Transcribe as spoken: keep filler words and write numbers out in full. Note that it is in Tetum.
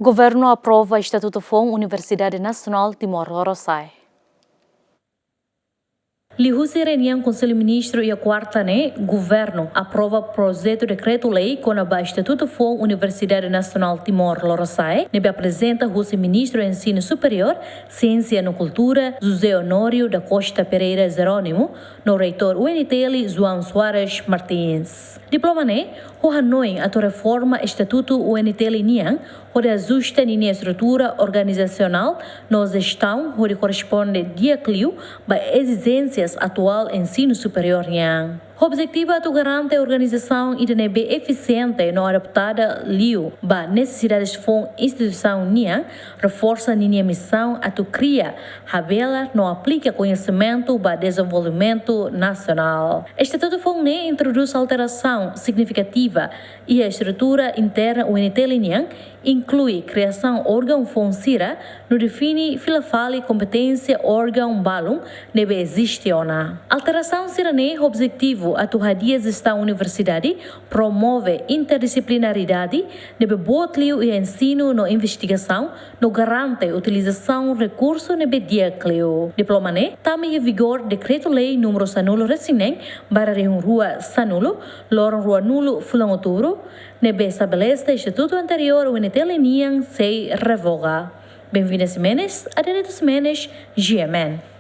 Governu aprova Estatutu Foun Universidade Nasionál Timor Lorosa'e. Liuhusi reuniaun Konsellu Ministru iha kuarta ne'e, Governu aprova projetu dekretu-lei kona-ba Estatutu Foun Universidade Nasionál Timor Lorosa'e, ne'ebé aprezenta husi Ministru Ensinu Superiór, Siénsia no Kultura, José Honório da Costa Pereira Jerónimo, no Reitór U N T L, João Soares Martins. Diploma ne'e, ho hanoin atu reforma estatutu U N T L nian, hodi ajusta ninia estrutura organizasionál no jestaun hodi korresponde di'ak liu ba ezijénsias atuál ensinu superiór nian. Objetivu atu garante organizasaun ida ne'ebé efisiente no adaptada liu ba nesesidades foun instituisaun nian, reforsa ninia misaun atu kria, revela no aplika koñesimentu ba dezenvolvimentu nasionál. Estatutu foun ne'e introdús alterasaun signifikativa iha estrutura interna U N T L nian, inklui kriasaun órgaun foun sira, no define fila fali kompeténsia órgaun balun ne'ebé eziste ona. Alterasaun sira-ne'e objetivu atu hadi'a jestaun universidade, promove interdisiplinaridade ne'ebé boot liu iha ensinu no investigasaun, no garante utilizasaun rekursu ne'ebé di'ak liu. Diploma ne'e tama iha vigór dekretu-lei númeru sanulu-resin-neen barra rihun rua sanulu, loron ruanulu fulan Outubru, ne'ebé estabelese estatutu anteriór U N T L nian sei revoga. Benvinda Ximenes, Adelito Ximenes, G M N.